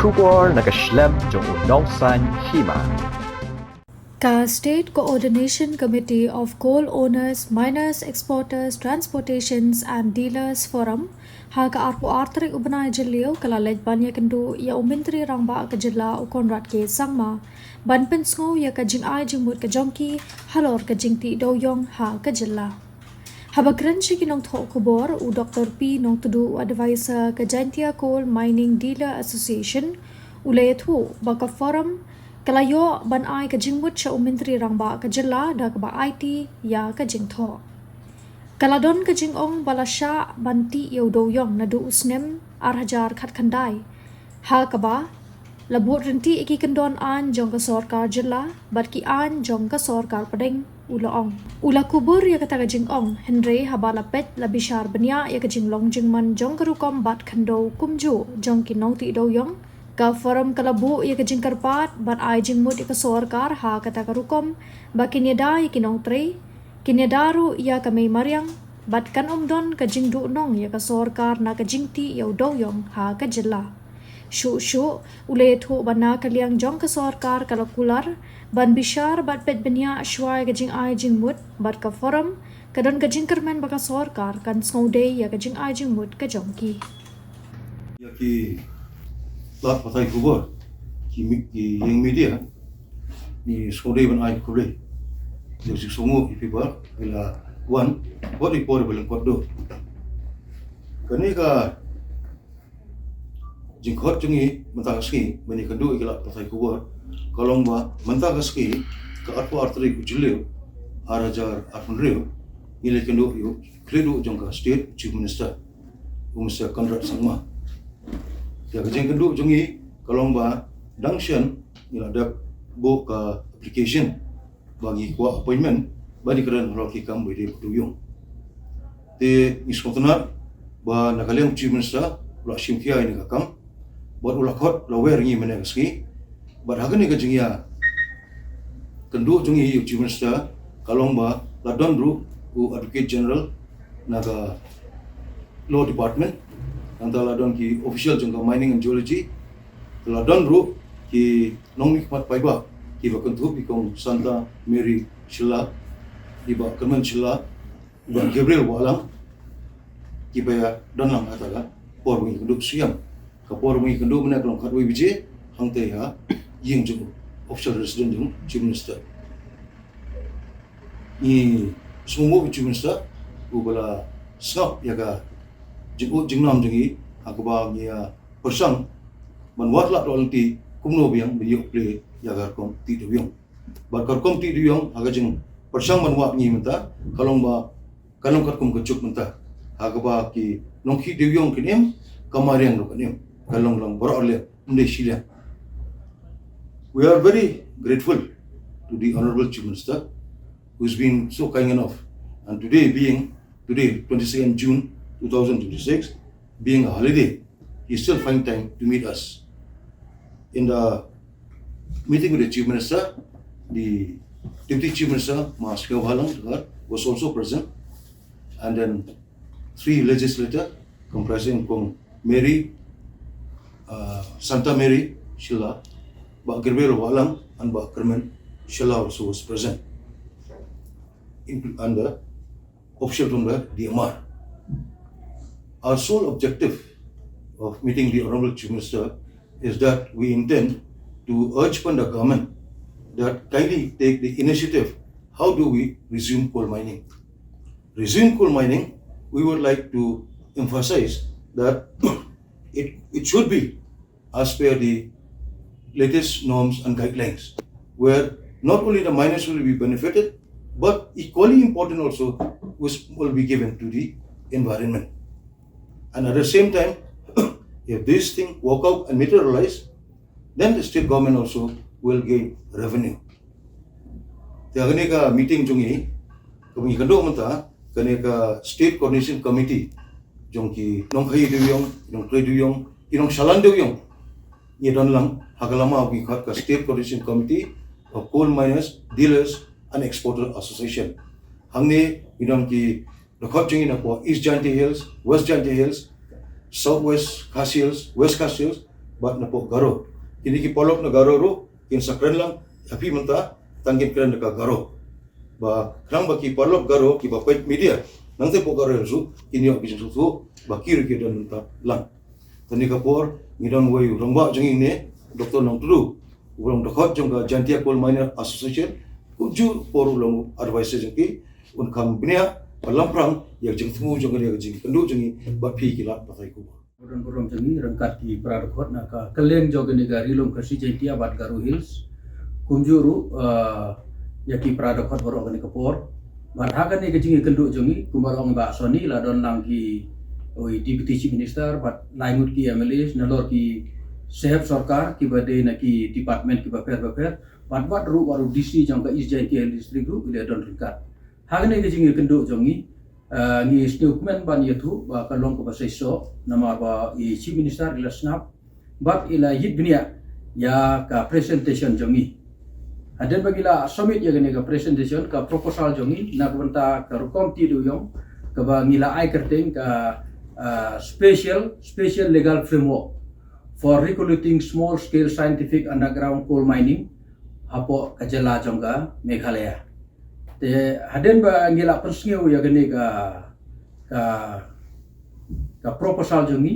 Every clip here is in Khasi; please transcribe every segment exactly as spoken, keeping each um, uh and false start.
Khubor na ka shlem jong u nongsan hima. Ka State Coordination Committee of Coal Owners, Miners, Exporters, Transportations and Dealers Forum ha ka arphew ar tarik u bnai Jylliew ka la leit ban ïakynduh ïa u Myntri Rangbah ka Jylla u Conrad K Sangma ban pynsngew ïa ka jingai jingmut ka jong ki halor ka jingtih dewiong ha ka Jylla. Haba kren sha ki nongthoh khubor, u Doctor P Nongtduh, u Advisor ka Jaintia Coal Mining Dealer Association, u la ïathuh ba ka forum ka la ïoh ban ai ka jingmut sha u Myntri Rangbah ka Jylla da kaba aiti ïa ka jingthoh. Ka la don ka jingong ba la shah ban tih ïa u dewiong naduh u snem ar hajar khatkhyndai, ha kaba la bud ryntih ïa ki kyndon aiñ jong ka sorkar jylla bad ki aiñ jong ka sorkar pdeng, u la ong. U la kubur ïa kata ka jingong, hynrei haba la peit la bishar bniah ïa ka jinglong jingman jong ka rukom bat khyndew kumjuh jong ki nongtih dewiong, ka forum ka la buh ïa ka jingkyrpad ban ai jingmut ïa ka sorkar ha kata ka rukom ba kin ïada ïa ki nongtrei, kin ïada ruh ïa ka mei mariang, bad kan ym don ka jingduhnong ïa ka sorkar na ka jingtih ïa u dewiong ha ka jylla. Shuh shuh, u la ïathuh ba na ka liang jong ka sorkar ka la kular ban bishar bad peit bniah shuwa ïa ka jingai jingmut bad ka forum ka don ka jingkyrmen ba ka sorkar kan sngewdei ïa ka jingai jingmut ka jong ki. Ïa ki lad pathai khubor, ki mi-, ki ïing media, ngi sngewdei ban ai khublei. Ïa ki sngewbha ïa phi ba phi la wan, wat ïa por ba lyngkot duh. Kane ka jingkhot jong ngi mynta ka sngi ban ïakynduh ïa ki lad pathai khubor ka long ba mynta ka sngi, ka arphew ar tarik u Jylliew, ar hajar arphew hynriew, ngi la ïakynduh ïa u khlieh duh jong ka State, Chief Minister, u Mister Conrad Sangma. Ïa ka jingkynduh jong ngi ka long ba dang shen ngi la dep buh ka application ba ngi kwah appointment ba ngi kren halor ki kam ba ïadei bad dewiong. Te ngi sngewtynnat ba na ka liang u Chief Minister u la shim khia ïa kane ka kam bad u la khot la wer ïa ngi mynne ka sngi. Bad ha kane ka jingïakynduh jong ngi ïa u Chief Minister ka long ba la don ruh u Advocate General na ka Law Department, nangta la don ki official jong ka Mining and Geology, la don ruh ki nongmihkhmat paidbah kiba kynthup ïa i Kong Santa Mary Shylla, i Bah Kyrmen Shylla, i Bah Gabriel Wahlang, kiba ïadon lang ha kata ka por ba ngi ïakynduh shuwa. Ka por ba ngi ïakynduh mynne ka long khatwei baje hangtei ha ïing jong u, official residence jong u Chief Minister. Ngi sngewbha ïa u Chief Minister uba la sngap ïa ka jingud jingnam jong ngi ha kaba ngi ïa pyrshang ban wad lad ïa lynti kumno biang ban ïoh plie ïa ka rukom tih dewiong. Bad ka rukom tih dewiong ha ka jingpyrshang ban wad ngi mynta ka long ba ka long katkum ka juk mynta ha kaba ki nongkhih dewiong kin im, ka mariang ruh kan im, ka long lang baroh arliang, ym dei shiliang. We are very grateful to the Honorable Chief Minister who's been so kind enough, and today being, today, twenty-second June two thousand twenty-six, being a holiday, he still find time to meet us. In the meeting with the Chief Minister, the Deputy Chief Minister, Ma Sniawbhalang Dhar, was also present, and then three legislator comprising Kong Mary, uh, Santa Mary Shylla, Bah Gabriel Wahlang, and Bah Kyrmen Shylla also was present, in, and the official from the D M R. Our sole objective of meeting the Honorable Chief Minister is that we intend to urge upon the government that kindly take the initiative. How do we resume coal mining? Resume coal mining, we would like to emphasize that it, it should be as per the latest norms and guidelines, where not only the miners will be benefited, but equally important also, which will be given to the environment. And at the same time, if this thing work out and materialize, then the state government also will gain revenue. Te ha kane ka meeting jong ngi, kaba ngi ïakynduh mynta, kane ka State Coordination Committee jong ki nongkhaïi dewiong, ki nongtrei dewiong, ki nongshalan dewiong, ngi don lang ha ka lama ba ngi khot ka State Coordination Committee of Coal Miners, Dealers and Exporter Association. Hangne ngi don ki dkhot jong ngi na ka East Jaintia Hills, West Jaintia Hills, South West Khasi Hills, West Khasi Hills, Bad na pok Garo. Kine ki paralok na Garo ruh kin sa kren lang, ha phi mynta tang kin kren da ka Garo. Ba khnang ba ki paralok Garo kiba peit media, nangta pok Garo ruh kin ïoh ki jingsngewthuh ba ki ruh ki don mynta lang. Te ha kane ka por ngi don uwei u rangbah jong ngi ne, Doctor Nongtdu, u rangbah dkhot jong ka Jaintia Coal Miner Association, kumjuh por u long advisor jong ki, un kham bniah ba lamphrang ïa ka jingthmu jong ngi, ïa ka jingkynduh jong ngi bad phi ki lad pathai khubor. Don burom jong ngi ryngkat ki para dkhot na ka kylleng jong kane ka Ri Lum Khasi Jaintia bad Garo Hills, kumjuh ruh, ah, ïa ki para dkhot baroh kane ka por. Bad ha kane ka jingïakynduh jong ngi, kumba long ba soni la don lang ki, oi, Deputy Chief Minister bad lai ngut ki M L As, nalor ki sahep sorkar kiba dei na ki department kiba pher ba pher, bad wat ruh, wat ruh D C jong ka East Jaintia Hills District ruh ki la don ryngkat. Ha kane ka jingïakynduh jong ngi, ah, ngi sngewkmen ban ïathuh ba ka long kaba shisha namar ba i Chief Minister i la sngap bad i la ïit bniah ïa ka presentation jong ngi. Hadien ba ngi la submit ïa kane ka presentation, ka proposal jong ngi na ka bynta ka rukom tih dewiong kaba ngi la ai kyrteng ka, ah, special, special legal framework for regulating small scale scientific underground coal mining hapoh ka jylla jong ka Meghalaya. Te hadien ba ngi la pynsngew ïa kane ka, ka, ka proposal jong ngi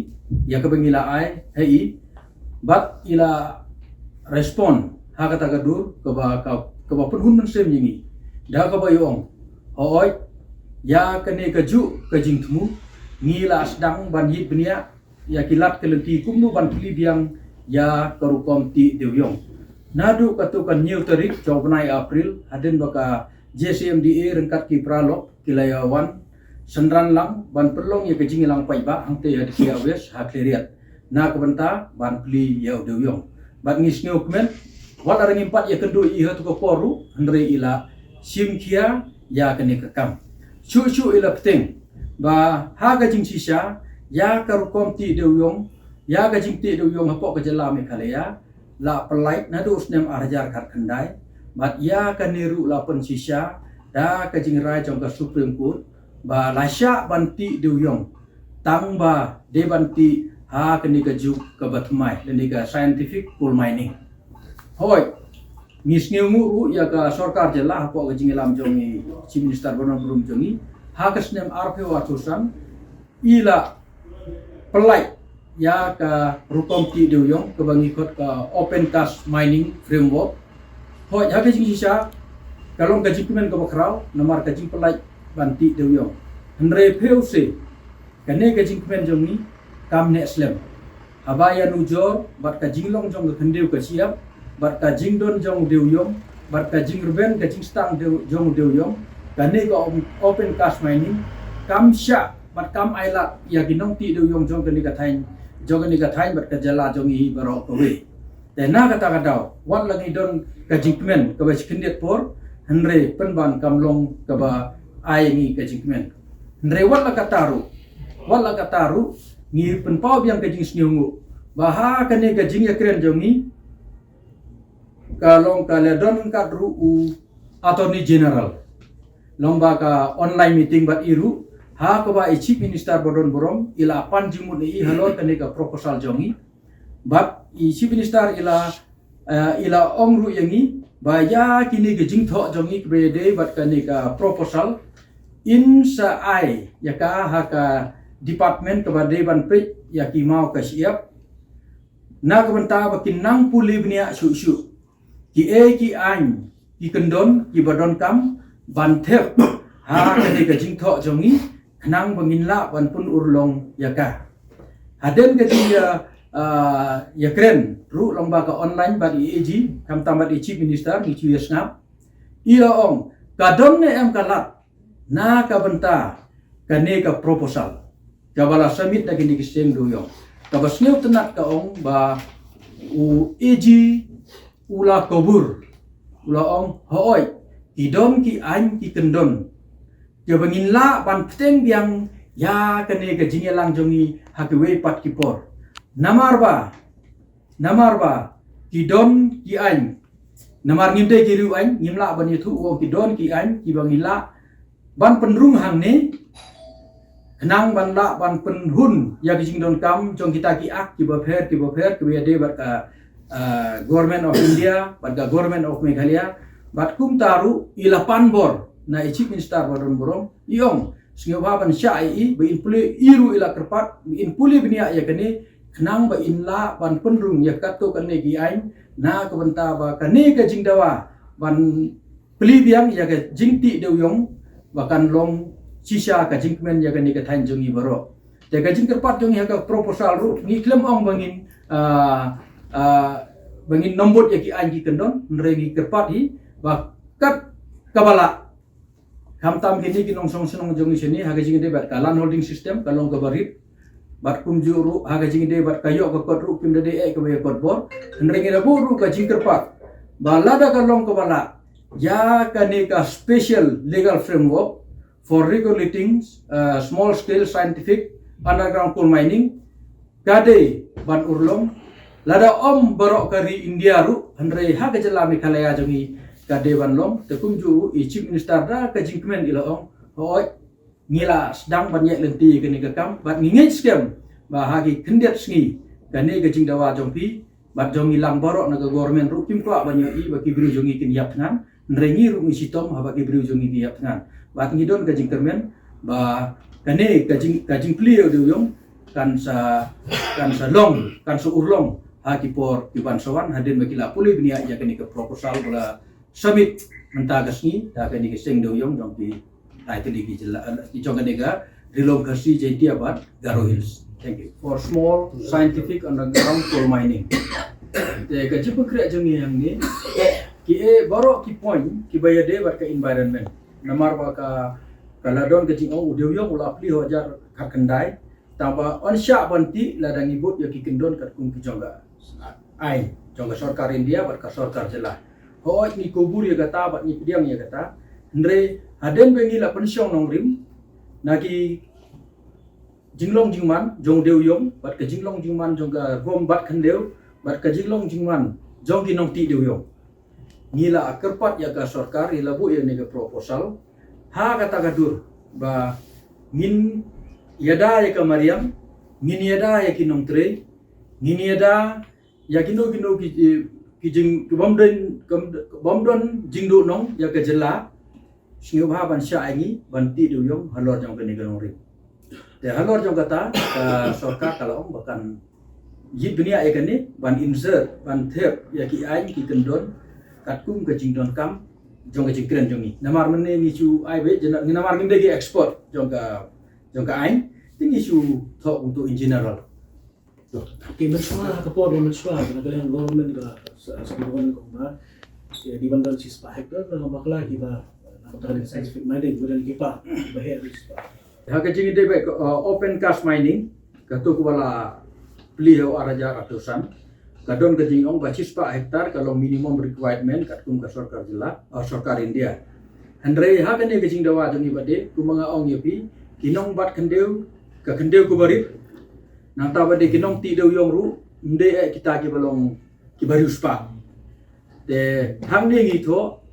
ïa kaba ngi la ai ha i, bad i la respond ha kata ka dur kaba, ka, kaba pynhun mynsiem ïa ngi da kaba i ong, hooid, ïa kane kajuh ka jingthmu ngi la sdang ban ïit bniah ïa ki lad ki lynti kumno ban plie biang ïa ka rukom tih dewiong. Naduh katto ka hynñiew tarik jong u bnai April, hadien ba ka J C M D A ryngkat ki paralok ki la ïa wan synran lang ban pynlong ïa ka jingïalang paidbah hangtei ha Dkhiah West ha Khliehriat na ka bynta ban plie ïa u dewiong. Bad ngi sngewkmen, wat la ngim pat ïakynduh ïa i ha kato ka por ruh, hynrei i la shim khia ïa kane ka kam. Shuh shuh i la bteng ba ha ka jingshisha ïa ka rukom tih dewiong, ïa ka jingtih dewiong hapoh ka jylla Meghalaya la pyllait naduh u snem ar hajar khatkhyndai, bad ïa kane ruh la pynshisha da ka jingrai jong ka Supreme Court ba la shah ban tih dewiong tang ba dei ban tih ha kane ka juk kaba thymmai lane ka scientific coal mining. Hooid, ngi sngewnguh ruh ïa ka sorkar jylla hapoh ka jingïalam jong i Chief Minister ba don burom jong ngi ha ka snem arphew arphew san i la pyllait ïa ka rukom tih dewiong kaba ngi khot ka open cast mining framework. Hooid, ha ka jingshisha ka long ka jingkmen kaba khraw namar ka jingpyllait ban tih dewiong. Hynrei phi u se, kane ka jingkmen jong ngi kam neh slem. Haba ïa nujor bad ka jinglong jong ka khyndew ka shyiap, bad ka jingdon jong u dewiong, bad ka jingrben ka jingstang dew-, jong u dewiong, kane ka om-, open cast mining kam shah bad kam ailad ïa ki nongtih dewiong jong kane ka thaiñ, jong kane ka thaiñ bad ka jylla jong ngi baroh kawei. Te na kata ka daw, wat la ngi don ka jingkmen kaba shi khyndiat por, hynrei pynban kam long kaba ai ngi ka jingkmen. Hynrei wat la kata ruh, wat la kata ruh, ngi pynpaw biang ka jingsngewnguh ba ha kane ka jingïakren jong ngi, ka long ka la don ryngkat ruh u Attorney General. Long ba ka online meeting bad i ruh, ha kaba i Chief Minister ba don burom i la pan jingmut ïa i halor kane ka proposal jong ngi. Bad i Chief Minister i la, eh, i la ong ruh ïa ngi ba ïa kine ki jingthoh jong ngi kiba dei bad kane ka proposal, in sa ai ïa ka ha ka department kaba dei ban peit ïa ki maw ka shyiap. Na ka bynta ba kin nang pule bniah shuh shuh kiei ki aiñ ki kyndon kiba donkam ban thep ha kane ka jingthoh jong ngi, khnang ba ngin lah ban pynurlong ïa ka. Hadien ka jing ïa, ah, ïakren ruh long ba ka online bad i A G, khamtam bad i Chief Minister, ngi shu ïa sngap. I la ong, ka don ne em ka lad na ka bynta kane ka proposal kaba la submit da kine ki seng dewiong. Kaba sngewtynnat ka ong ba u A G u la kobor, u la ong, hooid, ki don ki aiñ ki kyndon kiba ngin lah ban bteng biang ïa kane ka jingïalang jong ngi ha kiwei pat ki por. Namar ba, namar ba ki don ki aiñ, namar ngim dei ki riewaiñ, ngim lah ban ïathuh, u ong ki don ki aiñ kiba ngi lah ban pynrung hangne Khnang ban lah ban pynhun ïa ki jingdonkam jong kita ki ak kiba pher kiba pher kiba ïadei bad ka, ah, Government of India bad ka Government of Meghalaya. Bad kumta ruh i la pan bor na i Chief Minister ba don burom, i ong sngewbha ban shah ïa i ba in pule, i ruh i la kyrpad ba in pule bniah ïa kane khnang ba in lah ban pynrung ïa katto katne ki aiñ na ka bynta ba kane ka jingdawa ban plie biang ïa ka jingtih dewïong ba kan long shisha ka jingkmen ïa kane ka thaiñ jong ngi baroh. Te ka jingkyrpad jong ngi ha ka proposal ruh ngi khlem ong ba ngin, ah, ah, ba ngin nombot ïa ki aiñ ki kyndon, hynrei ngi kyrpad hi ba kat kaba lah, khamtam kine ki nongshong shnong jong ngi shane, ha ka jingïadei bad ka land holding system ka long kaba rit. Bad kumjuh ruh ha ka jingïadei bad ka ïoh ka kot ruh kim da dei eh kaba ïa kot bor. Hynrei ngi da buh ruh ka jingkyrpad ba lada ka long kaba lah, ïa kane ka special legal framework for regulating, uh, small scale scientific underground coal mining ka dei ban urlong, lada ym baroh ka ri India ruh, hynrei ha ka jylla Meghalaya jong ngi ka dei ban long. Te kumjuh ruh i Chief Minister da ka jingkmen i la ong, hooid, ngi la sdang ban ïaid lynti kane ka kam bad ngi ngeit skhem ba ha ki khyndiat sngi kane ka jingdawa jong phi bad jong ngi lang baroh na ka government ruh kim kwah ban ïohi ba ki briew jong ngi kin ïap thngan, hynrei ngi ruh ngi shitom haba ki briew jong ngi ki ïap thngan. Bad ngi don ka jingkyrmen ba kane ka jing, ka jingplie dewïong kan sa, kan sa long, kan sa urlong ha ki por ki ban sa wan hadien ba ki la pule bniah ïa kane ka proposal ba la submit mynta ka sngi da kane ka seng dewïong jong ki lai tylli ki jylla, eh, ki jong kane ka Ri Lum Khasi Jaiñtia bad Garo Hills. Thank you. For small scientific underground coal mining. Te ka jingpynkhreh jong ngi hangne ki, eh, baroh ki point kiba ïadei bad ka environment. Namar ba ka, ka la don ka jingong u dewïong u la plie ha u hajar khatkhyndai. Tangba yn shah ban tih lada ngi bud ïa ki kyndon katkum ki jong ka aiñ jong ka sorkar India bad ka sorkar jylla. Hooid ngi kubur ïa kata bad ngi pdiang ïa kata. Hynrei hadien ba ngi la pynshong nongrim na ki jinglong jingman jong dewïong bad ka jinglong jingman jong ka rukom bat khyndew bad ka jinglong jingman jong ki nongtih dewïong, ngi la kyrpad ïa ka sorkar, ngi la buh ïa kane ka proposal ha kata ka dur ba ngin ïada ïa ka mariang, ngin ïada ïa ki nongtrei, ngin ïada ïa kino kino ki, ki jing, ki bym don, ki bym don jingduh nong ïa ka jylla. Sngewbha ban shah ïa ngi ban tih dewïong halor jong kane ka nongrim. Te halor jong kata ka sorkar ka la ong ba kan ïit bniah ïa kane ban insert, ban thep ïa ki aiñ ki kyndon katkum ka jingdonkam jong ka jingkren jong ngi. Namar mynne ngi shu ai beit, namar ngim dei ki expert jong ka, jong ka aiñ, te ngi shu thoh kumto in general. Ki mynshuwa, ka por ba mynshuwa na ka liang government ka sa, sa government ka umra, ïa, dei ban don shispah hektar, na bakla kiba, na ka scientific mining, ba don kiba, ba heh shispah. Ha ka jingïadei bad ka, uh, open cast mining, kato kaba la plie ha u ar hajar arphew san, ka don ka jingong ba shispah hektar ka long minimum requirement katkum ka sorkar jylla, uh, sorkar India. Hynrei ha kane ka jingdawa jong ngi bad de, kumba nga ong ïa phi, ki nongbat khyndew, ka khyndew kaba rit, nangta bad de ki nongtih dewïong ruh ym dei eh kita kiba long kiba riewspah. Te hangne ngi thoh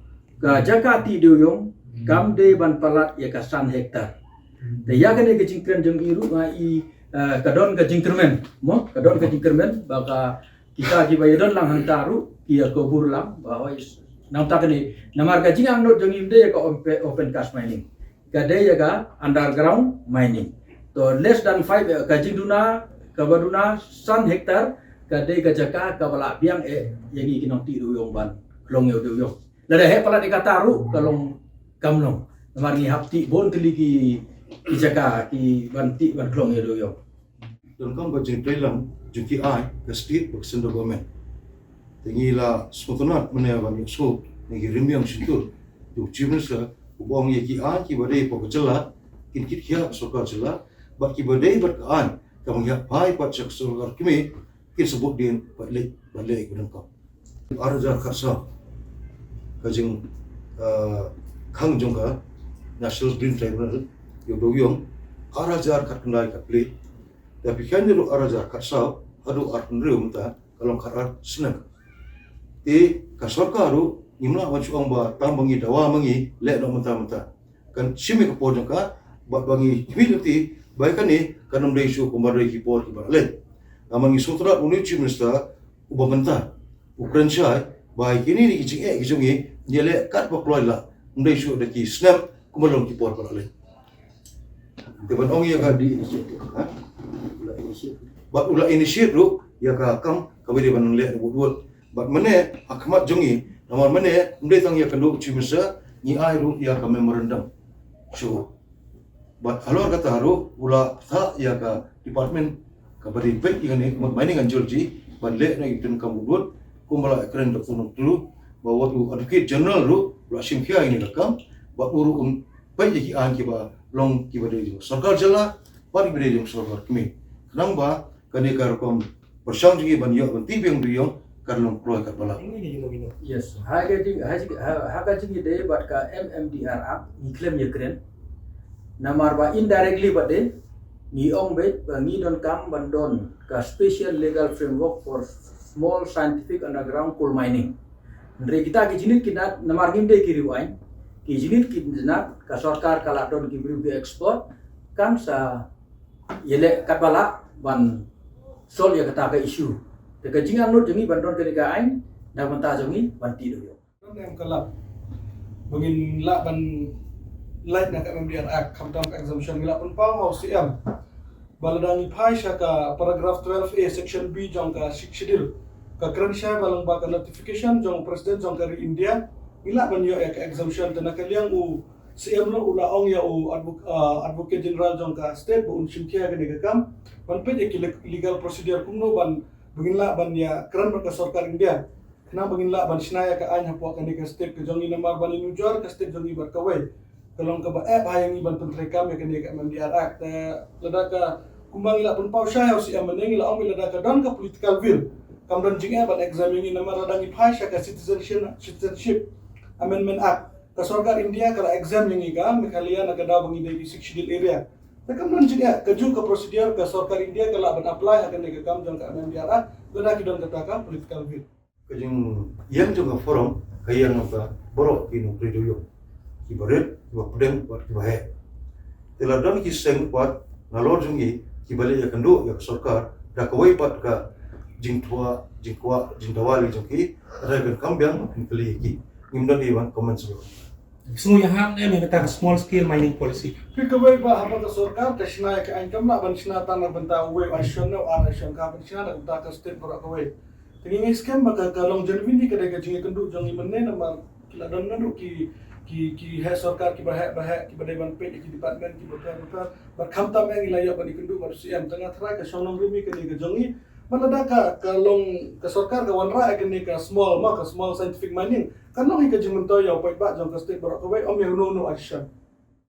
ka jaka tih dewïong kam dei ban palat ïa ka san hektar. Te ïa kane ka jingkren jong ngi ruh nga i, eh, ka don ka jingkyrmen, mo, ka don ka jingkyrmen ba ka kita kiba ïadon lang hangta ruh ki ïa kubur lang ba hoi nangta kane, namar ka jingangnud jong ngi ym dei ïa ka open, open cast mining. Ka dei ïa ka underground mining. To less than five, eh, ka jingduna, kaba duna san hektar, ka dei ka jaka kaba la biang eh ïa ngi ki nongtih dewïong ban khlong ïa u dewïong. Lada heh palat ïa kata ruh ka long kam long. Namar ngi hap tih bun tylli ki, ki jaka ki ban tih ban khlong ïa u dewïong. Donkam ba jingtrei lang jong ki aiñ ka state bad ka central government. Te ngi la sngewtynnat mynne ban ïohsngew na ki rynbiang shyntur jong u Chief Minister uba ong ïa ki aiñ kiba dei hapoh ka jylla kin kit khia ka sorkar jylla bad kiba dei bad ka aiñ kaba ngi hap phai pat sha ka sorkar kmie kin sa bud dien bad leit, bad leit ïa ka donkam. Ar hajar khatsaw ka jing, ah, khang jong ka National Green Tribunal ïa u dewïong ar hajar khatkhyndai khatphra. Te phi kheiñ ruh ar hajar khatsaw haduh arphew hynriew mynta ka long khatar snem. Te ka sorkar ruh ngim lah ban shu ong ba tang ba ngi dawa ma ngi leh noh mynta mynta. Kan shim ïa ka por jong ka bad ba ngi khmih lynti Ba ïa kane kan ym dei shuh kumba dei ki por kiba la leit. Namar ngi sngewthuh u new Chief Minister uba mynta u kren shai ba ïa kine ne ki jingeh ki jong ngi ngi leh katba kloi la, ym dei shuh da ki snem kumba long ki por ba la leit. Te ban ong ïa ka, ha? Bad u la initiate ruh ïa ka kam kaba dei ban leh na wut wut. Bad mynne ha khmat jong ngi, namar mynne ym dei tang ïa ka duh Chief Minister, ngi ai ruh ïa ka memorandum shuh. Bad halor kata ruh u la pynthah ïa ka department kaba dei peit ïa kane ka mining and geology ban leh na ki kam wut wut, kumba la kren Doctor Nongtlu, ba wat u Advocate General ruh u la shim khia ïa kane ka kam, bad u ruh un peit ïa ki aiñ kiba long kiba dei jong sorkar jylla bad kiba dei jong sorkar kmie. Khnang ba kane ka rukom pyrshang jong ngi ban ïoh ban tip biang duyong kan long kloi katba lah. Yes. Ha ka jing ha jing ha, ha ka jingïadei bad ka M M D R Act ngi khlem ïakren. Namar ba indirectly bad de ngi ong beit ba ngi donkam ban don ka special legal framework for small scientific underground coal mining. Hynrei kita ki jingit ki nat namar ngim dei ki riewaiñ. Ki jingit ki nat ka sorkar ka la don ki briew ki expert kan sa ïaleh katba lah ban solve ïa kata ka issue. Te ka jingangnud jong ngi ban don kane ka aiñ na ka bynta jong ngi ban tih duyong. Don em ka lad ba ngin lah ban lait na ka M M D R Act khamtam ka exemption, ngi lah pynpaw ha u C M ba lada ngi phai sha ka paragraph twelve A section B jong ka Sixth Schedule, ka kren shai ba lyngba ka notification jong u President jong ka ri India ngi lah ban ïoh ïa ka exemption. Te na ka liang u C M ruh u la ong ïa u advo-, ah, Advocate General jong ka state ba un shim khia kane ka kam ban peit ïa ki le-, legal procedure kumno ban ba ngin lah ban ïakren bad ka sorkar India. Khnang ba ngin lah ban shna ïa ka aiñ hapoh kane ka state ka jong ngi, namar ba ngi nujor ka state jong ngi bad kawei ka long kaba eh ba ïa ngi ban pyntreikam ïa kane ka M M D R Act. Te lada ka, kumba ngi la pynpaw shai ha u C M mynne, ngi la ong ba lada ka don ka political will, kam don jingeh ban exempt ïa ngi, namar lada ngi phai sha ka Citizenship, Citizenship Amendment Act, ka sorkar India ka la exempt ïa ngi ka Meghalaya na ka daw ba ngi dei ki Sixth Schedule area. Te kam don jingeh, kajuh ka procedure ka sorkar India ka lah ban apply ha kane ka kam jong ka M M D R Act lada ki don kata ka political will. Ka jingïeng jong ka forum ka ïeng na ka baroh ki nongtrei dewïong, kiba rit, kiba pdeng bad kiba heh. Te la don ki seng pat nalor jong ngi kiba leh ïakynduh ïa ka sorkar da kawei pat ka jingtwa, jingkwah, jingdawa lei jong ki, hynrei kan kam biang ban kylli ïa ki. Ngim don ei ban comment shuh. Sngew ïahap ne em ïa kata ka small scale mining policy? Phi kawei ba haba ka sorkar ka shna ïa ka aiñ kam lah ban shna tang na bynta uwei u association ne u ar association, ka ban shna na bynta ka state baroh kawei. Te ngi ngeit skhem ba ka, ka long genuinely ka dei ka jingïakynduh jong ngi mynne namar ki la don naduh ki, ki, ki heh sorkar kiba heh ba heh kiba dei ban peit ïa ki department kiba pher ba pher. Bad khamtam eh ngi la ïoh ban ïakynduh bad u C M, tang nga tharai ka shong nongrim ïa kane ka jong ngi. Bad lada ka, ka long ka sorkar ka wanrah ïa kane ka small, ma ka small scientific mining, kan long hi ka jingmyntoi ïa u paidbah jong ka state baroh kawei, ym ïa uno uno u association.